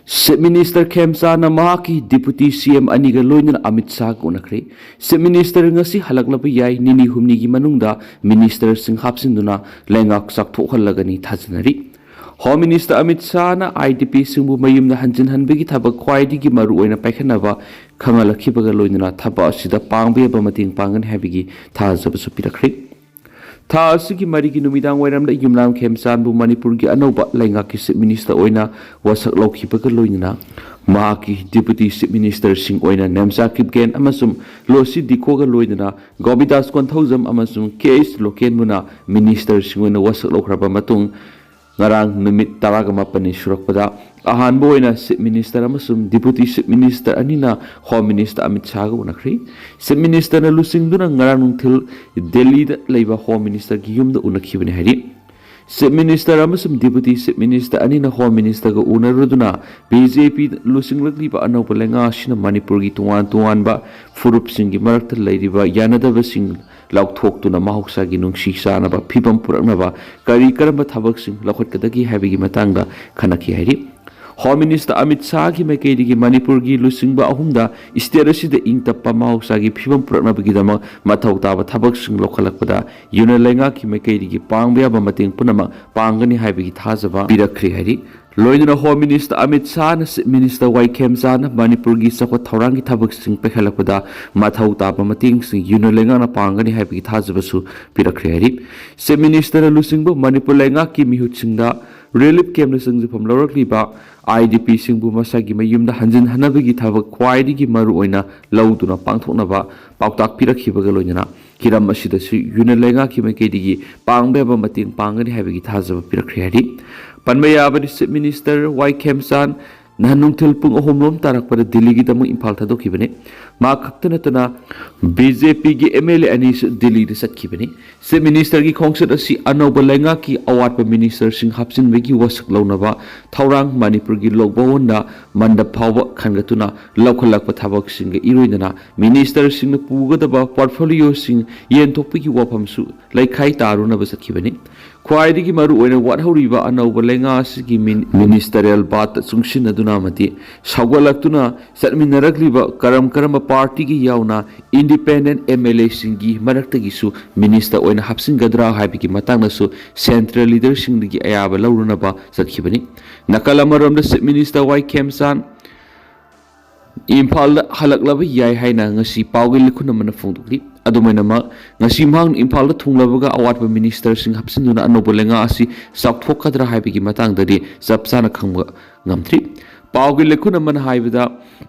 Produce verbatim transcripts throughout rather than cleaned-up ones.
Chief Minister ꯈꯦꯝꯆꯥꯟꯅ ꯃꯍꯥꯛꯀꯤ Deputy C M ꯑꯅꯤꯒ ꯂꯣꯏꯅꯅ ꯑꯃꯤꯠ ꯁꯥꯍꯒ ꯎꯅꯈ꯭ꯔꯦ꯫ Chief Minister ꯉꯁꯤ ꯍꯜꯂꯛꯂꯕ ꯌꯥꯏ, ꯅꯤꯅꯤ ꯍꯨꯝꯅꯤꯒꯤ ꯃꯅꯨꯡꯗ ministerꯁꯤꯡ ꯍꯥꯞꯆꯤꯟꯗꯨꯅ ꯂꯩꯉꯥꯛ ꯆꯥꯛꯊꯣꯛꯍꯜꯂꯒꯅꯤ ꯊꯥꯖꯅꯔꯤ꯫ Home Minister ꯑꯃꯤꯠ ꯁꯥꯍꯅ IDPꯁꯤꯡꯕꯨ ꯃꯌꯨꯝꯗ ꯍꯟꯖꯤꯟꯍꯟꯕꯒꯤ ꯊꯕꯛ ꯈ꯭ꯋꯥꯏꯗꯒꯤ ꯃꯔꯨꯑꯣꯏꯅ ꯄꯥꯏꯈꯠꯅꯕ ꯈꯪꯍꯜꯂꯛꯈꯤꯕꯒ ꯂꯣꯏꯅꯅ ꯊꯕꯛ ꯑꯁꯤꯗ ꯄꯥꯡꯕ ꯌꯥꯕ ꯃꯇꯦꯡ ꯄꯥꯡꯒꯅꯤ ꯍꯥꯏꯕꯒꯤ ꯊꯥꯖꯕꯁꯨ ꯄꯤꯔꯛꯈ꯭ꯔꯦ꯫ ꯊꯥ ꯑꯁꯤꯒꯤ ꯃꯔꯤꯒꯤ ꯅꯨꯃꯤꯗꯥꯡ ꯋꯥꯏꯔꯝꯗ ꯌꯨꯝꯅꯥꯝ ꯈꯦꯝꯆꯥꯟꯕꯨ ꯃꯅꯤꯄꯨꯔꯒꯤ ꯑꯅꯧꯕ ꯂꯩꯉꯥꯛꯀꯤ Chief Minister ꯑꯣꯏꯅ ꯋꯥꯁꯛ ꯂꯧꯈꯤꯕꯒ ꯂꯣꯏꯅꯅ ꯃꯍꯥꯛꯀꯤ Deputy Chief Ministerꯁꯤꯡ ꯑꯣꯏꯅ ꯅꯦꯝꯆꯥ ꯀꯤꯞꯒꯦꯟ ꯑꯃꯁꯨꯡ ꯂꯣꯁꯤ ꯗꯤꯈꯣꯒ ꯂꯣꯏꯅꯅ ꯒꯣꯕꯤꯟꯗꯥꯁ ꯀꯣꯟꯊꯧꯖꯝ ꯑꯃꯁꯨꯡ ꯀꯦ ꯑꯩꯆ ꯂꯣꯀꯦꯟꯕꯨꯅ ministerꯁꯤꯡ ꯑꯣꯏꯅ ꯋꯥꯁꯛ ꯂꯧꯈ꯭ꯔꯕ ꯃꯇꯨꯡ, ꯉꯔꯥꯡ ꯅꯨꯃꯤꯠ ꯇꯔꯥꯒ ꯃꯥꯄꯟꯅꯤ ꯁꯨꯔꯛꯄꯗ ꯑꯍꯥꯟꯕ ꯑꯣꯏꯅ Chief Minister ꯑꯃꯁꯨꯡ Deputy Chief Minister ꯑꯅꯤꯅ Home Minister ꯑꯃꯤꯠ ꯁꯥꯍꯒ ꯎꯅꯈ꯭ꯔꯤ꯫ Chief Ministerꯅ ꯂꯨꯆꯤꯡꯗꯨꯅ ꯉꯔꯥꯡ ꯅꯨꯡꯊꯤꯜ ꯗꯦꯜꯂꯤꯗ ꯂꯩꯕ Home Ministerꯒꯤ ꯌꯨꯝꯗ ꯎꯅꯈꯤꯕꯅꯤ ꯍꯥꯏꯔꯤ꯫ Chief Minister ꯑꯃꯁꯨꯡ Deputy Chief Minister ꯑꯅꯤꯅ Home Ministerꯒ ꯎꯅꯔꯨꯗꯨꯅ BJP ꯂꯨꯆꯤꯡꯂꯛꯂꯤꯕ ꯑꯅꯧꯕ ꯂꯩꯉꯥꯛ ꯑꯁꯤꯅ ꯃꯅꯤꯄꯨꯔꯒꯤ ꯇꯣꯉꯥꯟ ꯇꯣꯉꯥꯟꯕ ꯐꯨꯔꯨꯞꯁꯤꯡꯒꯤ ꯃꯔꯛꯇ ꯂꯩꯔꯤꯕ ꯌꯥꯅꯗꯕꯁꯤꯡ ꯂꯥꯎꯊꯣꯛꯇꯨꯅ ꯃꯍꯧꯁꯥꯒꯤ ꯅꯨꯡꯁꯤ ꯆꯥꯟꯅꯕ ꯐꯤꯕꯝ ꯄꯨꯔꯛꯅꯕ ꯀꯔꯤ ꯀꯔꯝꯕ ꯊꯕꯛꯁꯤꯡ ꯂꯧꯈꯠꯀꯗꯒꯦ ꯍꯥꯏꯕꯒꯤ ꯃꯇꯥꯡꯗ ꯈꯟꯅꯈꯤ ꯍꯥꯏꯔꯤ꯫ Home Minister ꯑꯃꯤꯠ ꯁꯥꯍꯒꯤ ꯃꯥꯏꯀꯩꯗꯒꯤ ꯃꯅꯤꯄꯨꯔꯒꯤ ꯂꯨꯆꯤꯡꯕ ꯑꯍꯨꯝꯗ state ꯑꯁꯤꯗ ꯏꯪ ꯇꯞꯄ ꯃꯍꯧꯁꯥꯒꯤ ꯐꯤꯕꯝ ꯄꯨꯔꯛꯅꯕꯒꯤꯗꯃꯛ ꯃꯊꯧ ꯇꯥꯕ ꯊꯕꯛꯁꯤꯡ ꯂꯧꯈꯠꯂꯛꯄꯗ ꯌꯨꯅꯤꯌꯟ ꯂꯩꯉꯥꯛꯀꯤ ꯃꯥꯏꯀꯩꯗꯒꯤ ꯄꯥꯡꯕ ꯌꯥꯕ ꯃꯇꯦꯡ ꯄꯨꯝꯅꯃꯛ ꯄꯥꯡꯒꯅꯤ ꯍꯥꯏꯕꯒꯤ ꯊꯥꯖꯕ ꯄꯤꯔꯛꯈ꯭ꯔꯦ ꯍꯥꯏꯔꯤ꯫ ꯂꯣꯏꯅꯅ Home Minister Amit ꯁꯥꯍꯅ Chief Minister ꯋꯥꯏ ꯈꯦꯝꯆꯥꯟꯅ ꯃꯅꯤꯄꯨꯔꯒꯤ ꯆꯥꯎꯈꯠ ꯊꯧꯔꯥꯡꯒꯤ ꯊꯕꯛꯁꯤꯡ ꯄꯥꯏꯈꯠꯂꯛꯄꯗ ꯃꯊꯧ ꯇꯥꯕ ꯃꯇꯦꯡꯁꯤꯡ ꯌꯨꯅꯤꯌꯟ ꯂꯩꯉꯥꯛꯅ ꯄꯥꯡꯒꯅꯤ ꯍꯥꯏꯕꯒꯤ ꯊꯥꯖꯕꯁꯨ ꯄꯤꯔꯛꯈ꯭ꯔꯦ ꯍꯥꯏꯔꯤ꯫ Chief Ministerꯅ ꯂꯨꯆꯤꯡꯕ ꯃꯅꯤꯄꯨꯔ ꯂꯩꯉꯥꯛꯀꯤ ꯃꯤꯍꯨꯠꯁꯤꯡꯗ relief campꯅ ꯆꯪꯖꯐꯝ ꯂꯧꯔꯛꯂꯤꯕ IDPꯁꯤꯡꯕꯨ ꯃꯁꯥꯒꯤ ꯃꯌꯨꯝꯗ ꯍꯟꯖꯤꯟꯍꯟꯅꯕꯒꯤ ꯊꯕꯛ ꯈ꯭ꯋꯥꯏꯗꯒꯤ ꯃꯔꯨꯑꯣꯏꯅ ꯂꯧꯗꯨꯅ ꯄꯥꯡꯊꯣꯛꯅꯕ ꯄꯥꯎꯇꯥꯛ ꯄꯤꯔꯛꯈꯤꯕꯒ ꯂꯣꯏꯅꯅ ꯍꯤꯔꯝ ꯑꯁꯤꯗꯁꯨ ꯌꯨꯅꯤꯌꯟ ꯂꯩꯉꯥꯛꯀꯤ ꯃꯥꯏꯀꯩꯗꯒꯤ ꯄꯥꯡꯕ ꯌꯥꯕ ꯃꯇꯦꯡ ꯄꯥꯡꯒꯅꯤ ꯍꯥꯏꯕꯒꯤ ꯊꯥꯖꯕ ꯄꯤꯔꯛꯈ꯭ꯔꯦ ꯍꯥꯏꯔꯤ꯫ ꯄꯟꯕ ꯌꯥꯕꯗꯤ, Chief Minister ꯋꯥꯏ ꯈꯦꯝꯆꯥꯟ ꯅꯍꯥꯟ ꯅꯨꯡꯊꯤꯜ ꯄꯨꯡ ꯑꯍꯨꯝ ꯂꯣꯝ ꯇꯥꯔꯛꯄꯗ ꯗꯤꯜꯂꯤꯒꯤꯗꯃꯛ ꯏꯝꯐꯥꯜ ꯊꯥꯗꯣꯛꯈꯤꯕꯅꯤ꯫ ꯃꯍꯥꯛ ꯈꯛꯇ ꯅꯠꯇꯅ BJPꯒꯤ MLA ꯑꯅꯤꯁꯨ ꯗꯤꯜꯂꯤꯗ ꯆꯠꯈꯤꯕꯅꯤ꯫ Chief Ministerꯒꯤ ꯈꯣꯡꯆꯠ ꯑꯁꯤ ꯑꯅꯧꯕ ꯂꯩꯉꯥꯛꯀꯤ ꯑꯋꯥꯠꯄ ministerꯁꯤꯡ ꯍꯥꯞꯆꯤꯟꯕꯒꯤ ꯋꯥꯁꯛ ꯂꯧꯅꯕ ꯊꯧꯔꯥꯡ, ꯃꯅꯤꯄꯨꯔꯒꯤ ꯂꯣꯛ ꯚꯋꯟꯗ ꯃꯟꯗꯞ ꯐꯥꯎꯕ ꯈꯟꯒꯠꯇꯨꯅ ꯂꯧꯈꯠꯂꯛꯄ ꯊꯕꯛꯁꯤꯡꯒ ꯏꯔꯣꯏꯅꯅ ministerꯁꯤꯡꯅ ꯄꯨꯒꯗꯕ portfolioꯁꯤꯡ ꯌꯦꯟꯊꯣꯛꯄꯒꯤ ꯋꯥꯐꯝꯁꯨ ꯂꯩꯈꯥꯏ ꯇꯥꯔꯨꯅꯕ ꯆꯠꯈꯤꯕꯅꯤ꯫ ꯈ꯭ꯋꯥꯏꯗꯒꯤ ꯃꯔꯨꯑꯣꯏꯅ ꯋꯥꯠꯍꯧꯔꯤꯕ ꯑꯅꯧꯕ ꯂꯩꯉꯥꯛ ꯑꯁꯤꯒꯤ ꯃꯤꯅꯤꯁꯇꯔꯤꯌꯦꯜ ꯕꯥꯠꯇ ꯆꯨꯡꯁꯤꯟꯅꯗꯨꯅ ꯑꯃꯗꯤ ꯁꯧꯒꯠꯂꯛꯇꯨꯅ ꯆꯠꯃꯤꯟꯅꯔꯛꯂꯤꯕ ꯀꯔꯝ ꯀꯔꯝꯕ ꯄꯥꯔꯇꯤꯒꯤ ꯌꯥꯎꯅ ꯏꯟꯗꯤꯄꯦꯟꯗꯦꯟ ꯑꯦꯝ ꯑꯦꯜ ꯑꯦꯁꯤꯡꯒꯤ ꯃꯔꯛꯇꯒꯤꯁꯨ ꯃꯤꯅꯤꯁꯇꯔ ꯑꯣꯏꯅ ꯍꯥꯞꯆꯤꯟꯒꯗ꯭ꯔꯥ ꯍꯥꯏꯕꯒꯤ ꯃꯇꯥꯡꯗꯁꯨ ꯁꯦꯟꯇ꯭ꯔꯦꯜ ꯂꯤꯗꯔꯁꯤꯡꯗꯒꯤ ꯑꯌꯥꯕ ꯂꯧꯔꯨꯅꯕ ꯆꯠꯈꯤꯕꯅꯤ꯫ ꯅꯥꯀꯜ ꯑꯃꯔꯣꯝꯗ ꯆꯤꯐ ꯃꯤꯅꯤꯁꯇꯔ ꯋꯥꯏ ꯈꯦꯝꯆꯥꯟ ꯏꯝꯐꯥꯜꯗ ꯍꯜꯂꯛꯂꯕ ꯌꯥꯏ ꯍꯥꯏꯅ ꯉꯁꯤ ꯄꯥꯎꯒꯤ ꯂꯤꯈꯨꯟ ꯑꯃꯅ ꯐꯣꯡꯗꯣꯛꯂꯤ꯫ ꯑꯗꯨꯃꯥꯏꯅꯃꯛ, ꯉꯁꯤ ꯃꯍꯥꯛꯅ ꯏꯝꯐꯥꯜꯗ ꯊꯨꯡꯂꯕꯒ ꯑꯋꯥꯠꯄ ꯃꯤꯅꯤꯁꯇꯔꯁꯤꯡ ꯍꯥꯞꯆꯤꯟꯗꯨꯅ ꯑꯅꯧꯕ ꯂꯩꯉꯥꯛ ꯑꯁꯤ ꯆꯥꯎꯊꯣꯛꯀꯗ꯭ꯔꯥ ꯍꯥꯏꯕꯒꯤ ꯃꯇꯥꯡꯗꯗꯤ ꯆꯞ ꯆꯥꯅ ꯈꯪꯕ ꯉꯝꯗ꯭ꯔꯤ꯫ ꯄꯥꯎꯒꯤ ꯂꯤꯈꯨꯟ ꯑꯃꯅ ꯍꯥꯏꯕꯗ,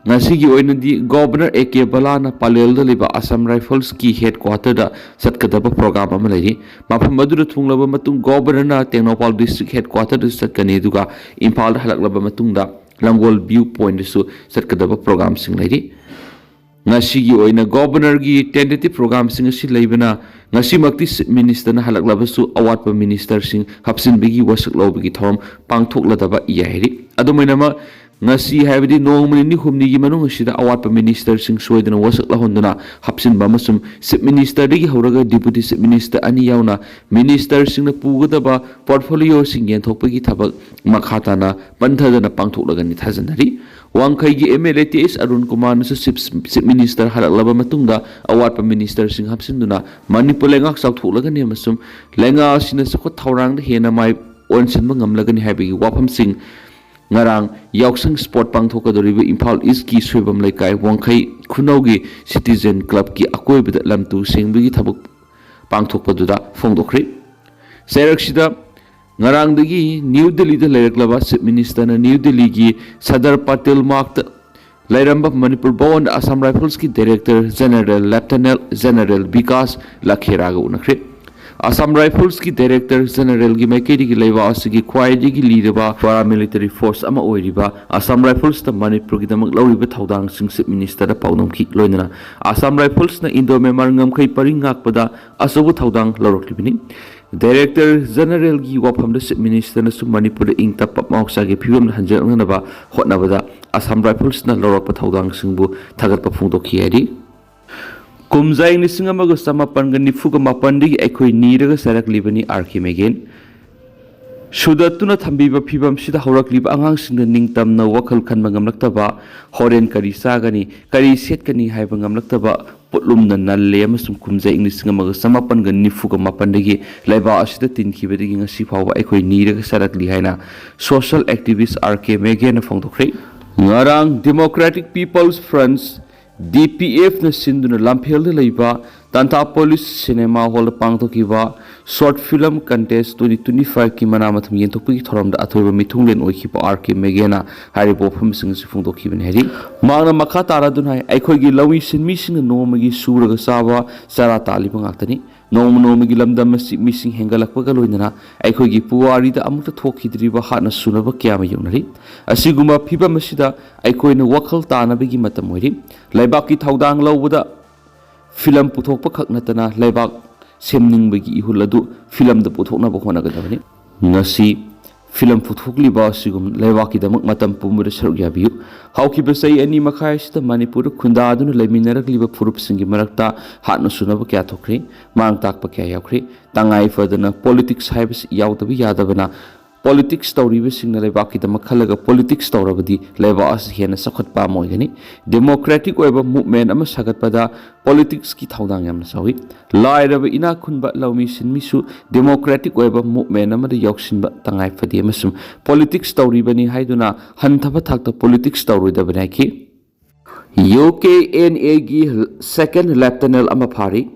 ꯉꯁꯤꯒꯤ ꯑꯣꯏꯅꯗꯤ ꯒꯣꯕꯔꯅꯔ ꯑꯦ ꯀꯦ ꯕꯂꯥꯅ ꯄꯂꯦꯜꯗ ꯂꯩꯕ ꯑꯁꯥꯝ ꯔꯥꯏꯐꯜꯁꯀꯤ ꯍꯦꯗ ꯀ꯭ꯋꯥꯇꯔꯗ ꯆꯠꯀꯗꯕ ꯄ꯭ꯔꯣꯒ꯭ꯔꯥꯝ ꯑꯃ ꯂꯩꯔꯤ꯫ ꯃꯐꯝ ꯑꯗꯨꯗ ꯊꯨꯡꯂꯕ ꯃꯇꯨꯡ ꯒꯣꯕꯔꯅꯔꯅ ꯇꯦꯡꯅꯧꯄꯥꯜ ꯗꯤꯁꯇ꯭ꯔꯤꯛ ꯍꯦꯗ ꯀ꯭ꯋꯥꯇꯔꯗꯁꯨ ꯆꯠꯀꯅꯤ, ꯑꯗꯨꯒ ꯏꯝꯐꯥꯜꯗ ꯍꯜꯂꯛꯂꯕ ꯃꯇꯨꯡꯗ ꯂꯥꯡꯒꯣꯜ ꯚ꯭ꯌꯨ ꯄꯣꯏꯟꯠꯇꯁꯨ ꯆꯠꯀꯗꯕ ꯄ꯭ꯔꯣꯒ꯭ꯔꯥꯝꯁꯤꯡ ꯂꯩꯔꯤ꯫ ꯉꯁꯤꯒꯤ ꯑꯣꯏꯅ ꯒꯣꯕꯔꯅꯔꯒꯤ ꯇꯦꯟꯇꯦꯇꯤꯚ ꯄ꯭ꯔꯣꯒ꯭ꯔꯥꯝꯁꯤꯡ ꯑꯁꯤ ꯂꯩꯕꯅ, ꯉꯁꯤꯃꯛꯇꯤ ꯆꯤꯐ ꯃꯤꯅꯤꯁꯇꯔꯅ ꯍꯜꯂꯛꯂꯕꯁꯨ ꯑꯋꯥꯠꯄ ꯃꯤꯅꯤꯁꯇꯔꯁꯤꯡ ꯍꯥꯞꯆꯤꯟꯕꯒꯤ ꯋꯥꯁꯛ ꯂꯧꯕꯒꯤ ꯊꯧꯔꯝ ꯄꯥꯡꯊꯣꯛꯂꯗꯕ ꯌꯥꯏ ꯍꯥꯏꯔꯤ꯫ ꯑꯗꯨꯃꯥꯏꯅꯃꯛ, ꯉꯁꯤ ꯍꯥꯏꯕꯗꯤ ꯅꯣꯡꯃ ꯅꯤꯅꯤ ꯍꯨꯝꯅꯤꯒꯤ ꯃꯅꯨꯡ ꯑꯁꯤꯗ ꯑꯋꯥꯠꯄ ꯃꯤꯅꯤꯁꯇꯔꯁꯤꯡ ꯁꯣꯏꯗꯅ ꯋꯥꯁꯛ ꯂꯧꯍꯟꯗꯨꯅ ꯍꯥꯞꯆꯤꯟꯕ ꯑꯃꯁꯨꯡ ꯆꯤꯐ ꯃꯤꯅꯤꯁꯇꯔꯗꯒꯤ ꯍꯧꯔꯒ ꯗꯤꯄꯨꯇꯤ ꯆꯤꯐ ꯃꯤꯅꯤꯁꯇꯔ ꯑꯅꯤ ꯌꯥꯎꯅ ꯃꯤꯅꯤꯁꯇꯔꯁꯤꯡꯅ ꯄꯨꯒꯗꯕ ꯄꯣꯔꯠꯐꯣꯂꯤꯑꯣꯁꯤꯡ ꯌꯦꯟꯊꯣꯛꯄꯒꯤ ꯊꯕꯛ ꯃꯈꯥ ꯇꯥꯅ ꯄꯟꯊꯗꯅ ꯄꯥꯡꯊꯣꯛꯂꯒꯅꯤ ꯊꯥꯖꯅꯔꯤ꯫ ꯋꯥꯡꯈꯩꯒꯤ M L A T H Arun ꯀꯨꯃꯥꯔꯅꯁꯨ ꯆꯤꯐ, ꯆꯤꯐ ꯃꯤꯅꯤꯁꯇꯔ ꯍꯜꯂꯛꯂꯕ ꯃꯇꯨꯡꯗ ꯑꯋꯥꯠꯄ ꯃꯤꯅꯤꯁꯇꯔꯁꯤꯡ ꯍꯥꯞꯆꯤꯟꯗꯨꯅ ꯃꯅꯤꯄꯨꯔ ꯂꯩꯉꯥꯛ ꯆꯥꯎꯊꯣꯛꯂꯒꯅꯤ ꯑꯃꯁꯨꯡ ꯂꯩꯉꯥꯛ ꯑꯁꯤꯅ ꯆꯥꯎꯈꯠ ꯊꯧꯔꯥꯡꯗ ꯍꯦꯟꯅ ꯃꯥꯏ ꯑꯣꯟꯁꯤꯟꯕ ꯉꯝꯂꯒꯅꯤ ꯍꯥꯏꯕꯒꯤ ꯋꯥꯐꯝꯁꯤꯡ ꯉꯔꯥꯡ ꯌꯥꯎꯁꯪ ꯁ꯭ꯄꯣꯔꯠ ꯄꯥꯡꯊꯣꯛꯀꯗꯧꯔꯤꯕ ꯏꯝꯐꯥꯜ ꯏꯁꯀꯤ ꯁꯣꯏꯕꯝ ꯂꯩꯀꯥꯏ ꯋꯥꯡꯈꯩ ꯈꯨꯅꯧꯒꯤ ꯁꯤꯇꯤꯖꯦꯟ ꯀ꯭ꯂꯕꯀꯤ ꯑꯀꯣꯏꯕꯗ ꯂꯝꯇꯨ ꯁꯦꯡꯕꯒꯤ ꯊꯕꯛ ꯄꯥꯡꯊꯣꯛꯄꯗꯨꯗ ꯐꯣꯡꯗꯣꯛꯈ꯭ꯔꯤ꯫ ꯆꯩꯔꯛꯁꯤꯗ ꯉꯔꯥꯡꯗꯒꯤ ꯅ꯭ꯌꯨ ꯗꯤꯜꯂꯤꯗ ꯂꯩꯔꯛꯂꯕ ꯆꯤꯐ ꯃꯤꯅꯤꯁꯇꯔꯅ ꯅ꯭ꯌꯨ ꯗꯤꯜꯂꯤꯒꯤ ꯁꯗꯔ ꯄꯇꯦꯜ ꯃꯥꯔꯒꯇ ꯂꯩꯔꯝꯕ ꯃꯅꯤꯄꯨꯔ ꯚꯋꯟꯗ ꯑꯁꯥꯝ ꯔꯥꯏꯐꯜꯁꯀꯤ director general lieutenant general Vikas ꯂꯈꯦꯔꯥꯒ ꯎꯅꯈ꯭ꯔꯦ꯫ ꯑꯁꯥꯝ ꯔꯥꯏꯐꯜꯁꯀꯤ ꯗꯥꯏꯔꯦꯛꯇꯔ ꯖꯦꯅꯔꯦꯜꯒꯤ ꯃꯥꯏꯀꯩꯗꯒꯤ ꯂꯩꯕꯥꯛ ꯑꯁꯤꯒꯤ ꯈ꯭ꯋꯥꯏꯗꯒꯤ ꯂꯤꯔꯕ ꯄꯦꯔꯥꯃꯤꯂꯤꯇꯔꯤ ꯐꯣꯔꯁ ꯑꯃ ꯑꯣꯏꯔꯤꯕ ꯑꯁꯥꯝ ꯔꯥꯏꯐꯜꯁꯇ ꯃꯅꯤꯄꯨꯔꯒꯤꯗꯃꯛ ꯂꯧꯔꯤꯕ ꯊꯧꯗꯥꯡꯁꯤꯡ ꯆꯤꯐ ꯃꯤꯅꯤꯁꯇꯔꯗ ꯄꯥꯎꯗꯝꯈꯤ꯫ ꯂꯣꯏꯅꯅ ꯑꯁꯥꯝ ꯔꯥꯏꯐꯜꯁꯅ ꯏꯟꯗꯣ ꯃ꯭ꯌꯥꯟꯃꯥꯔ ꯉꯝꯈꯩ ꯄꯔꯤꯡ ꯉꯥꯛꯄꯗ ꯑꯆꯧꯕ ꯊꯧꯗꯥꯡ ꯂꯧꯔꯛꯂꯤꯕꯅꯤ꯫ ꯗꯥꯏꯔꯦꯛꯇꯔ ꯖꯦꯅꯔꯦꯜꯒꯤ ꯋꯥꯐꯝꯗ ꯆꯤꯐ ꯃꯤꯅꯤꯁꯇꯔꯅꯁꯨ ꯃꯅꯤꯄꯨꯔꯗ ꯏꯪ ꯇꯞꯄ ꯃꯍꯧꯁꯥꯒꯤ ꯐꯤꯕꯝꯗ ꯍꯟꯖꯤꯜꯂꯛꯅꯅꯕ ꯍꯣꯠꯅꯕꯗ ꯑꯁꯥꯝ ꯔꯥꯏꯐꯜꯁꯅ ꯂꯧꯔꯛꯄ ꯊꯧꯗꯥꯡꯁꯤꯡꯕꯨ ꯊꯥꯒꯠꯄ ꯐꯣꯡꯗꯣꯛꯈꯤ ꯍꯥꯏꯔꯤ꯫ ꯀꯨꯝꯖꯥ ꯏꯪ ꯂꯤꯁꯤꯡ ꯑꯃꯒ ꯆꯃꯥꯄꯟꯒ ꯅꯤꯐꯨꯒ ꯃꯥꯄꯟꯗꯒꯤ ꯑꯩꯈꯣꯏ ꯅꯤꯔꯒ ꯆꯥꯔꯛꯂꯤꯕꯅꯤ ꯑꯥꯔ ꯀꯦ ꯃꯦꯒꯦꯟ꯫ ꯁꯨꯗꯠꯇꯨꯅ ꯊꯝꯕꯤꯕ ꯐꯤꯕꯝꯁꯤꯗ ꯍꯧꯔꯛꯂꯤꯕ ꯑꯉꯥꯡꯁꯤꯡꯅ ꯅꯤꯡꯇꯝꯅ ꯋꯥꯈꯜ ꯈꯟꯕ ꯉꯝꯂꯛꯇꯕ, ꯍꯣꯔꯦꯟ ꯀꯔꯤ ꯆꯥꯒꯅꯤ, ꯀꯔꯤ ꯁꯦꯠꯀꯅꯤ ꯍꯥꯏꯕ ꯉꯝꯂꯛꯇꯕ ꯄꯣꯠꯂꯨꯝꯅ ꯅꯜꯂꯦ ꯑꯃꯁꯨꯡ ꯀꯨꯝꯖꯥ ꯏꯪ ꯂꯤꯁꯤꯡ ꯑꯃꯒ ꯆꯃꯥꯄꯟꯒ ꯅꯤꯐꯨꯒ ꯃꯥꯄꯟꯗꯒꯤ ꯂꯩꯕꯥꯛ ꯑꯁꯤꯗ ꯇꯤꯟꯈꯤꯕꯗꯒꯤ ꯉꯁꯤ ꯐꯥꯎꯕ ꯑꯩꯈꯣꯏ ꯅꯤꯔꯒ ꯆꯥꯔꯛꯂꯤ ꯍꯥꯏꯅ social activist ꯑꯥꯔ ꯀꯦ ꯃꯦꯒꯦꯟꯅ ꯐꯣꯡꯗꯣꯛꯈ꯭ꯔꯦ꯫ ꯉꯔꯥꯡ Democratic People's Front, ꯗꯤ ꯄꯤ ꯑꯦꯐꯅ ꯁꯤꯟꯗꯨꯅ ꯂꯝꯐꯦꯜꯗ ꯂꯩꯕ ꯇꯥꯟꯊꯥꯄꯣꯂꯤꯁ ꯁꯤꯅꯦꯃꯥ ꯍꯣꯜꯗ ꯄꯥꯡꯊꯣꯛꯈꯤꯕ short film contest twenty twenty five ꯀꯤ ꯃꯅꯥ ꯃꯊꯨꯝ ꯌꯦꯟꯊꯣꯛꯄꯒꯤ ꯊꯧꯔꯝꯗ ꯑꯊꯣꯏꯕ ꯃꯤꯊꯨꯡꯂꯦꯟ ꯑꯣꯏꯈꯤꯕ ꯑꯥꯔ ꯀꯦ ꯃꯦꯒꯦꯟꯅ ꯍꯥꯏꯔꯤꯕ ꯋꯥꯐꯝꯁꯤꯡ ꯑꯁꯤ ꯐꯣꯡꯗꯣꯛꯈꯤꯕꯅꯤ ꯍꯥꯏꯔꯤ꯫ ꯃꯍꯥꯛꯅ ꯃꯈꯥ ꯇꯥꯔꯗꯨꯅ ꯍꯥꯏ, ꯑꯩꯈꯣꯏꯒꯤ ꯂꯧꯃꯤ ꯁꯤꯟꯃꯤꯁꯤꯡꯅ ꯅꯣꯡꯃꯒꯤ ꯁꯨꯔꯒ ꯆꯥꯕ ꯆꯔꯥ ꯇꯥꯜꯂꯤꯕ ꯉꯥꯛꯇꯅꯤ꯫ ꯅꯣꯡꯃ ꯅꯣꯡꯃꯒꯤ ꯂꯝꯗꯝ ꯑꯁꯤ ꯃꯤꯁꯤꯡ ꯍꯦꯟꯒꯠꯂꯛꯄꯒ ꯂꯣꯏꯅꯅ ꯑꯩꯈꯣꯏꯒꯤ ꯄꯨꯋꯥꯔꯤꯗ ꯑꯃꯨꯛꯇ ꯊꯣꯛꯈꯤꯗ꯭ꯔꯤꯕ ꯍꯥꯠꯅ ꯁꯨꯅꯕ ꯀꯌꯥ ꯑꯃ ꯌꯧꯅꯔꯤ꯫ ꯑꯁꯤꯒꯨꯝꯕ ꯐꯤꯕꯝ ꯑꯁꯤꯗ ꯑꯩꯈꯣꯏꯅ ꯋꯥꯈꯜ ꯇꯥꯅꯕꯒꯤ ꯃꯇꯝ ꯑꯣꯏꯔꯤ꯫ ꯂꯩꯕꯥꯛꯀꯤ ꯊꯧꯗꯥꯡ ꯂꯧꯕꯗ ꯐꯤꯂꯝ ꯄꯨꯊꯣꯛꯄ ꯈꯛ ꯅꯠꯇꯅ ꯂꯩꯕꯥꯛ ꯁꯦꯝꯅꯤꯡꯕꯒꯤ ꯏꯍꯨꯜ ꯑꯗꯨ ꯐꯤꯂꯝꯗ ꯄꯨꯊꯣꯛꯅꯕ ꯍꯣꯠꯅꯒꯗꯕꯅꯤ꯫ ꯉꯁꯤ ꯐꯤꯂꯝ ꯄꯨꯊꯣꯛꯂꯤꯕ ꯑꯁꯤꯒꯨꯝ ꯂꯩꯕꯥꯛꯀꯤꯗꯃꯛ ꯃꯇꯝ ꯄꯨꯝꯕꯗ ꯁꯔꯨꯛ ꯌꯥꯕꯤꯌꯨ꯫ ꯍꯧꯈꯤꯕ ꯆꯍꯤ ꯑꯅꯤ ꯃꯈꯥꯏ ꯑꯁꯤꯗ ꯃꯅꯤꯄꯨꯔꯗ ꯈꯨꯟꯗꯥꯗꯨꯅ ꯂꯩꯃꯤꯟꯅꯔꯛꯂꯤꯕ ꯐꯨꯔꯨꯞꯁꯤꯡꯒꯤ ꯃꯔꯛꯇ ꯍꯥꯠꯅ ꯁꯨꯅꯕ ꯀꯌꯥ ꯊꯣꯛꯈ꯭ꯔꯦ꯫ ꯃꯥꯡ ꯇꯥꯛꯄ ꯀꯌꯥ ꯌꯥꯎꯈ꯭ꯔꯦ꯫ ꯇꯉꯥꯏ ꯐꯗꯅ politics ꯍꯥꯏꯕꯁꯤ ꯌꯥꯎꯗꯕ ꯌꯥꯗꯕꯅ, politics ꯇꯧꯔꯤꯕꯁꯤꯡꯅ ꯂꯩꯕꯥꯛꯀꯤꯗꯃꯛ ꯈꯜꯂꯒ politics ꯇꯧꯔꯕꯗꯤ ꯂꯩꯕꯥꯛ ꯑꯁꯤ ꯍꯦꯟꯅ ꯆꯥꯎꯈꯠꯄ ꯑꯃ ꯑꯣꯏꯒꯅꯤ꯫ Democratic ꯑꯣꯏꯕ movement ꯑꯃ ꯁꯥꯒꯠꯄꯗ politicsꯀꯤ ꯊꯧꯗꯥꯡ ꯌꯥꯝꯅ ꯆꯥꯎꯏ꯫ ꯂꯥꯏꯔꯕ ꯏꯅꯥꯛ ꯈꯨꯟꯕ ꯂꯧꯃꯤ ꯁꯤꯟꯃꯤꯁꯨ democratic ꯑꯣꯏꯕ movement ꯑꯃꯗ ꯌꯥꯎꯁꯤꯟꯕ ꯇꯉꯥꯏ ꯐꯗꯦ ꯑꯃꯁꯨꯡ politics ꯇꯧꯔꯤꯕꯅꯤ ꯍꯥꯏꯗꯨꯅ ꯍꯟꯊꯕ ꯊꯥꯛꯇ politics ꯇꯧꯔꯣꯏꯗꯕꯅꯤ ꯍꯥꯏꯈꯤ꯫ ꯌꯨ ꯀꯦ ꯑꯦꯟ ꯑꯦꯒꯤ second lieutenant ꯑꯃ ꯐꯥꯔꯤ꯫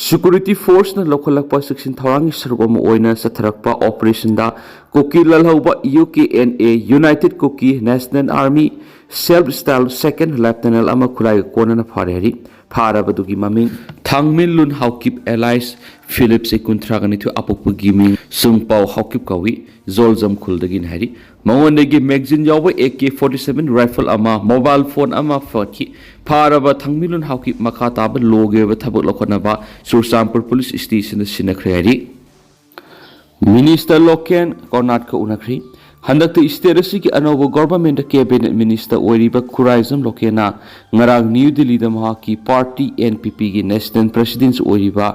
Security forceꯅ ꯂꯧꯈꯠꯂꯛꯄ ꯆꯦꯛꯁꯤꯟ ꯊꯧꯔꯥꯡꯒꯤ ꯁꯔꯨꯛ ꯑꯃ ꯑꯣꯏꯅ ꯆꯠꯊꯔꯛꯄ operationꯗ ꯀꯨꯀꯤ ꯂꯥꯜꯍꯧꯕ U K N A, United Kuki National Army, self style second lieutenant ꯑꯃ ꯈꯨꯠꯂꯥꯏꯒ ꯀꯣꯟꯅꯅ ꯐꯥꯔꯦ ꯍꯥꯏꯔꯤ꯫ ꯐꯥꯔꯕꯗꯨꯒꯤ ꯃꯃꯤꯡ ꯊꯥꯡꯃꯤꯟꯂꯨꯟ ꯍꯥꯎꯀꯤꯞ alias ꯐꯤꯂꯤꯞꯁ, ꯀꯨꯟꯊ꯭ꯔꯥꯒ ꯅꯤꯊꯣꯏ, ꯑꯄꯣꯛꯄꯒꯤ ꯃꯤꯡ ꯁꯨꯡꯄꯥꯎ ꯍꯥꯎꯀꯤꯞ ꯀꯧꯏ, ꯖꯣꯜꯖꯝ ꯈꯨꯜꯗꯒꯤꯅꯤ ꯍꯥꯏꯔꯤ꯫ ꯃꯉꯣꯟꯗꯒꯤ magazine ꯌꯥꯎꯕ A K forty seven rifle ꯑꯃ, mobile phone ꯑꯃ ꯐꯪꯈꯤ꯫ ꯐꯥꯔꯕ ꯊꯥꯡꯃꯤꯂꯨꯟ ꯍꯥꯎꯀꯤꯞ ꯃꯈꯥ ꯇꯥꯕ lawꯒꯤ ꯑꯣꯏꯕ ꯊꯕꯛ ꯂꯧꯈꯠꯅꯕ ꯆꯨꯔꯆꯥꯟꯄꯨꯔ police stationꯗ ꯁꯤꯟꯅꯈ꯭ꯔꯦ ꯍꯥꯏꯔꯤ꯫ Minister ꯂꯣꯀꯦꯟ ꯀꯣꯔꯅꯥꯠꯀ ꯎꯅꯈ꯭ꯔꯤ꯫ ꯍꯟꯗꯛꯇ state ꯑꯁꯤꯒꯤ ꯑꯅꯧꯕ governmentꯇ cabinet minister ꯑꯣꯏꯔꯤꯕ ꯈꯨꯔꯥꯏꯖꯝ ꯂꯣꯀꯦꯟꯅ ꯉꯔꯥꯡ ꯅ꯭ꯌꯨ ꯗꯤꯜꯂꯤꯗ ꯃꯍꯥꯛꯀꯤ party NPPꯒꯤ national president ꯑꯣꯏꯔꯤꯕ